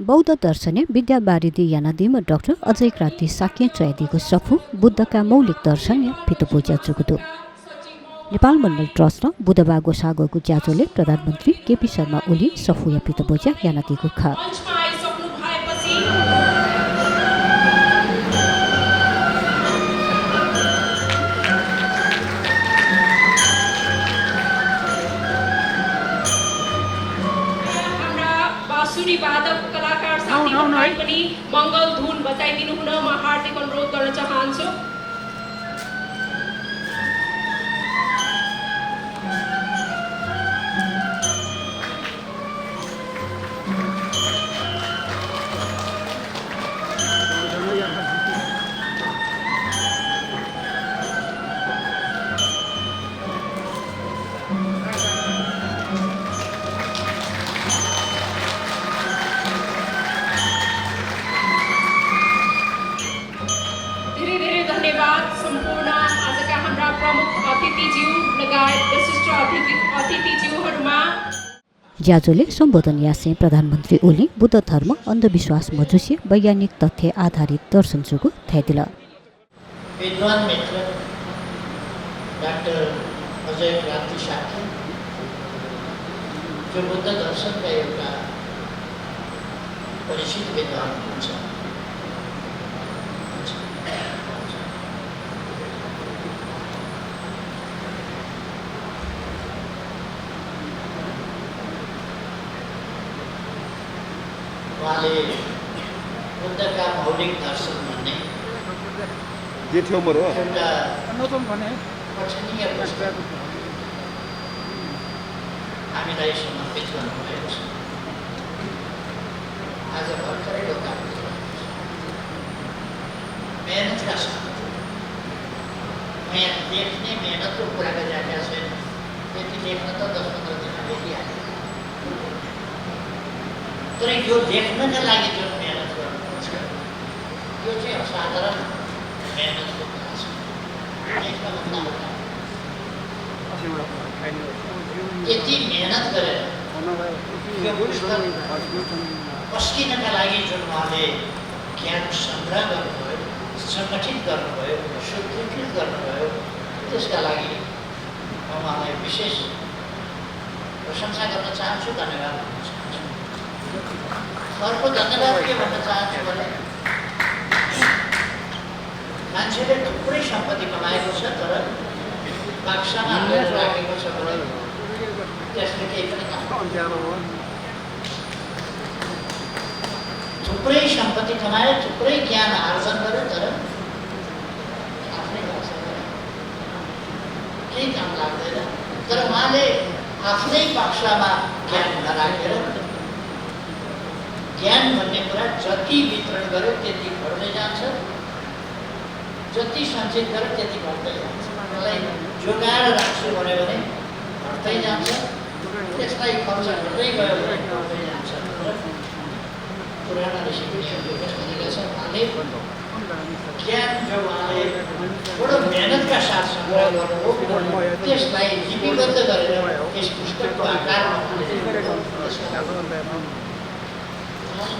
बौद्ध दर्शने विद्यावारिधि यानादिम डाक्टर अजय क्रान्ति साक्य चयादीको सफु बुद्धका मौलिक दर्शन या फितोपोज्या चुकुदो नेपाल मण्डल ट्रस्ट र बुधबा गोसागोको च्याचोले प्रधानमन्त्री केपी शर्मा ओली सफु या फितोपोज्या यानादिको खा वादक कलाकार साथीहरूलाई पनि मङ्गल धुन बजाइदिनु हुन म हार्दिक अनुरोध गर्न चाहन्छु। ज्याजोले सम्बोधन यासे प्रधानमन्त्री ओली बुद्ध धर्म अन्धविश्वास मजुसी वैज्ञानिक तथ्य आधारित दर्शन जुगु थाइदिल। विद्वान मित्र डाक्टर अजय क्रान्ति साक्य जो बुद्ध दर्शनका एउटा परिचित विद्वान हुनुहुन्छ। उहाँले बुद्धका मौलिक दर्शन भन्ने एउटा पठनीय पुस्तक हामीलाई समर्पित गर्नुभएको छ। आज भर्खरै लोकार्पण मेहनतका साथ यहाँ लेख्ने मेहनतको कुरा गरिरहेका छैन। त्यति लेख्न त 10-15 दिनमा लेखिहाल्यो, तर यो लेख्नका लागि जुन मेहनत गर्नुपर्छ यो चाहिँ असाधारण मेहनतको कुरा छ। लेख्नभन्दा यति मेहनत गरेर यो पुस्तक पस्किनका लागि जुन उहाँले ज्ञान सङ्ग्रह गर्नुभयो, सङ्गठित गर्नुभयो, सूत्रीकृत गर्नुभयो, त्यसका लागि म उहाँलाई विशेष प्रशंसा गर्न चाहन्छु, धन्यवाद भन्न चाहन्छु। अर्को धन्यवाद के भन्न चाहन्छु भने मान्छेले थुप्रै सम्पत्ति कमाएको छ तर बाक्सामा हालेर राखेको छ भने त्यसले केही पनि थुप्रै सम्पत्ति कमायो, थुप्रै ज्ञान आर्जन गर्यो तर आफ्नै बाक्सामा केही काम लाग्दैन। तर उहाँले आफ्नै बाक्सामा ज्ञान नराखेर ज्ञान भन्ने कुरा जति वितरण गर्यो त्यति बढ्दै जान्छ, जति सञ्चित गर्यो त्यति बढ्दै जान्छ। मलाई जोगाएर राख्छु भन्यो भने घट्दै जान्छ, त्यसलाई खर्च गर्दै गयो भने बढ्दै जान्छ। पुराना ऋषिमुनिहरूले भनेका छ उहाँले ज्ञान जो उहाँले बडो मेहनतका साथ सङ्ग्रह गर्नुभयो त्यसलाई लिपिबद्ध गरेर यस पुस्तकको आकारमा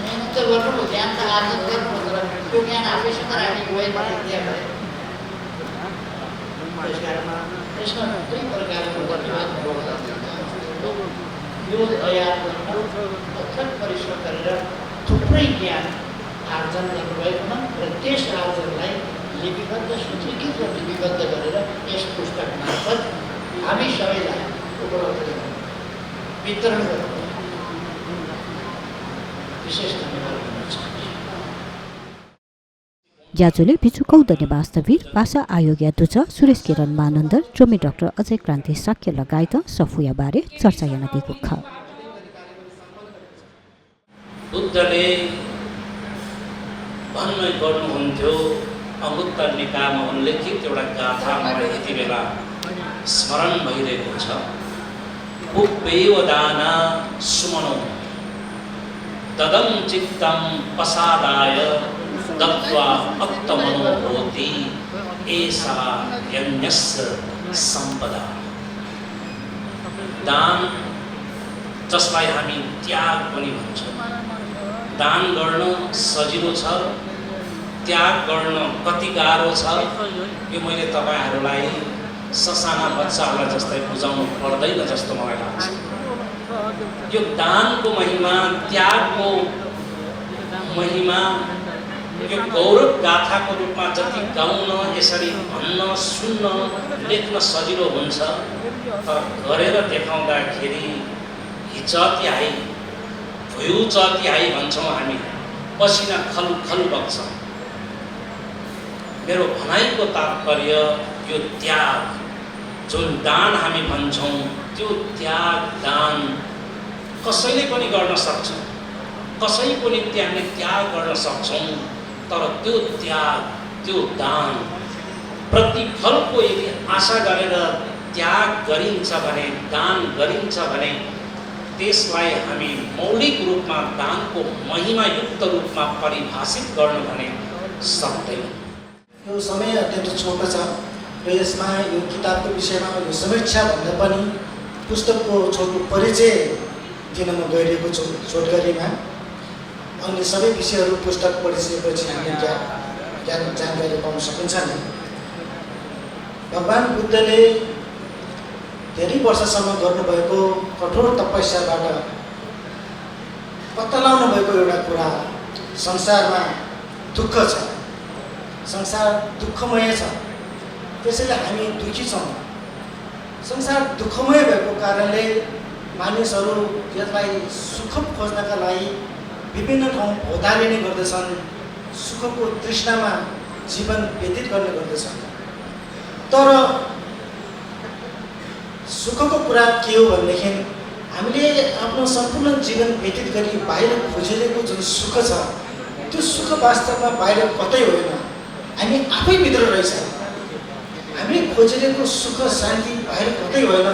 मेहनत त गर्नु, ज्ञान त आर्जन गर्नु, तर त्यो ज्ञान आफैसँग राखेको भए त्यसमा दुई प्रकारको धन्यवाद यो तयार गर्न अथक परिश्रम गरेर थुप्रै ज्ञान आर्जन गर्नुभएकोमा र त्यस आर्जनलाई लिपिबद्ध सूत्रीकृत र लिपिबद्ध गरेर यस पुस्तक मार्फत हामी सबैलाई उपलब्ध वितरण गर्नु विशेष धन्यवाद गर्न चाहन्छु। ज्याजोले बिचु कौदने वास्तविक भाषा आयोग अध्यक्ष सुरेश किरण मानन्दर चोमी डाक्टर अजय क्रान्ति साक्य लगायत सफुया बारे चर्चा याना दिएको छ। बुद्धले भन्नु गर्नुहुन्थ्यो अमुत्तर निकायमा उल्लेखित एउटा गाथा मलाई यति बेला स्मरण भइरहेको छ। उपेव दाना सुमनो तदम चित्तम पसादाय दत्वा अत्तमनो होति एषा यज्ञस्य सम्पदा। दान जसलाई हामी त्याग पनि भन्छौँ, दान गर्न सजिलो छ, त्याग गर्न कति गाह्रो छ, यो मैले तपाईँहरूलाई ससाना बच्चाहरूलाई जस्तै बुझाउनु पर्दैन जस्तो मलाई लाग्छ। यो दानको महिमा, त्यागको महिमा, यो गौरव गाथाको रूपमा जति गाउन, यसरी भन्न, सुन्न, लेख्न सजिलो हुन्छ, तर गरेर देखाउँदाखेरि हिचती आइ, भुइँचती आइ भन्छौँ हामी, पसिना खलखल बग्छ। मेरो भनाइको तात्पर्य यो त्याग, जुन दान हामी भन्छौँ, त्यो त्याग दान कसैले पनि गर्न सक्छ, कसैको निम्ति हामीले त्याग गर्न सक्छौँ, तर त्यो त्याग, त्यो दान प्रतिफलको यदि आशा गरेर त्याग गरिन्छ भने, दान गरिन्छ भने, त्यसलाई हामी मौलिक रूपमा दानको महिमायुक्त रूपमा परिभाषित गर्न भने सक्दैनौँ। यो समय अत्यन्त छोटो छ र यसमा यो किताबको विषयमा यो समीक्षा भन्दा पनि पुस्तकको छोटो परिचय दिन म गइरहेको छु छोटकरीमा। अन्य सबै विषयहरू पुस्तक पढिसकेपछि हामीले जानकारी पाउन सकिन्छ नि। भगवान् बुद्धले धेरै वर्षसम्म गर्नुभएको कठोर तपस्याबाट पत्ता लगाउनु भएको एउटा कुरा, संसारमा दुःख छ, संसार दुःखमय छ, त्यसैले हामी दुःखी छौँ। संसार दुःखमय भएको कारणले मानिसहरू यसलाई सुख खोज्नका लागि विभिन्न ठाउँ भौतारिने गर्दछन्, सुखको तृष्णामा जीवन व्यतीत गर्ने गर्दछन्। तर सुखको कुरा के हो भनेदेखि हामीले आफ्नो सम्पूर्ण जीवन व्यतीत गरी बाहिर खोजिरहेको जुन सुख छ, त्यो सुख वास्तवमा बाहिर कतै होइन, हामी आफैभित्र रहेछ। हामीले खोजिरहेको सुख शान्ति बाहिर कतै होइन,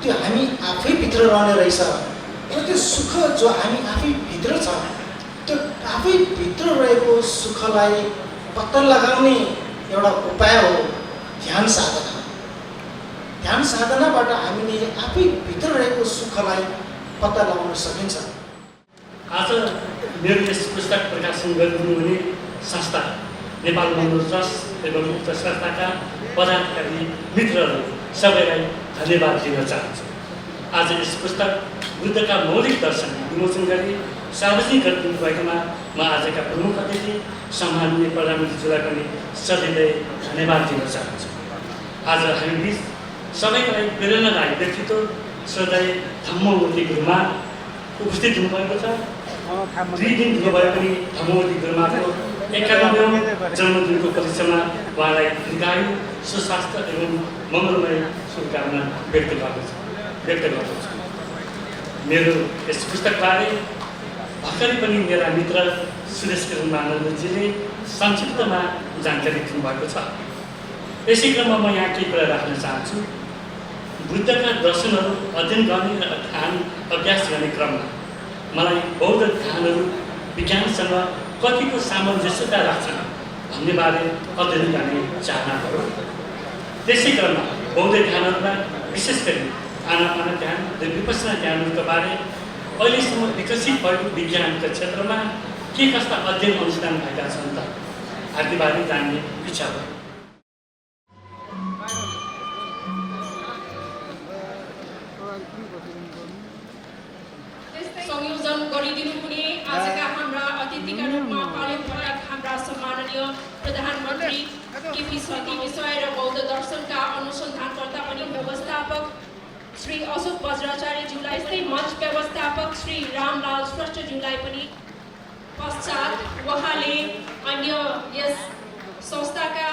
त्यो हामी आफैभित्र रहने रहेछ। र त्यो सुख जो हामी आफैभित्र छ, त्यो आफैभित्र रहेको सुखलाई पत्ता लगाउने एउटा उपाय हो ध्यान साधना। ध्यान साधनाबाट हामीले आफैभित्र रहेको सुखलाई पत्ता लगाउन सकिन्छ। आज मेरो यस पुस्तक प्रकाशन गरिदिनु हुने संस्था नेपाल मङ्गल ट्रस्ट एवं उक्त संस्थाका पदाधिकारी मित्रहरू सबैलाई धन्यवाद दिन चाहन्छु। आज यस पुस्तक बुद्धका मौलिक दर्शन विमोचन गरी सार्वजनिक गरिदिनु भएकोमा म आजका प्रमुख अतिथि सम्माननीय प्रधानमन्त्रीज्यूलाई पनि सधैँ धन्यवाद दिन चाहन्छु। आज हामी बिच सबैका लागि प्रेरणादायी व्यक्तित्व श्रद्धेय धम्ममूर्ति गुरुमा उपस्थित हुनुभएको छ। 2 दिन भए पनि धम्ममूर्ति गुरुमाको 91औं जन्मदिनको उपलक्ष्यमा उहाँलाई दीर्घायु, सुस्वास्थ्य एवं मङ्गलमय शुभकामना व्यक्त गर्दछु। मेरो यस पुस्तकबारे भर्खरै पनि मेरा मित्र सुरेश किरण मानन्दजीले संक्षिप्तमा जानकारी दिनुभएको छ। यसै क्रममा म यहाँ केही कुरा राख्न चाहन्छु। बुद्धका दर्शनहरू अध्ययन गर्ने र ध्यान अभ्यास गर्ने क्रममा मलाई बौद्ध ध्यानहरू विज्ञानसँग कतिको सामञ्जस्यता राख्छन् भन्ने बारे अध्ययन गर्ने चाहना भयो। त्यसै क्रममा बौद्ध ध्यानहरूमा विशेष गरी आनापान ध्यान र विपश्यना ध्यानहरूका बारे अहिलेसम्म विकसित भएको विज्ञानका क्षेत्रमा के कस्ता अध्ययन अनुसन्धान भएका छन् त आदिबारे जान्ने इच्छा भयो। संयोजन गरिदिनु हुने आजका हाम्रा अतिथिका रूपमा कार्यक्रमका हाम्रा सम्माननीय प्रधानमन्त्री केपी शर्मा विषय र बौद्ध दर्शनका अनुसन्धानकर्ता पनि व्यवस्थापक श्री अशोक वज्राचार्यज्यूलाई, यस्तै मञ्च व्यवस्थापक श्री रामलाल श्रेष्ठज्यूलाई पनि पश्चात उहाँले अन्य यस संस्थाका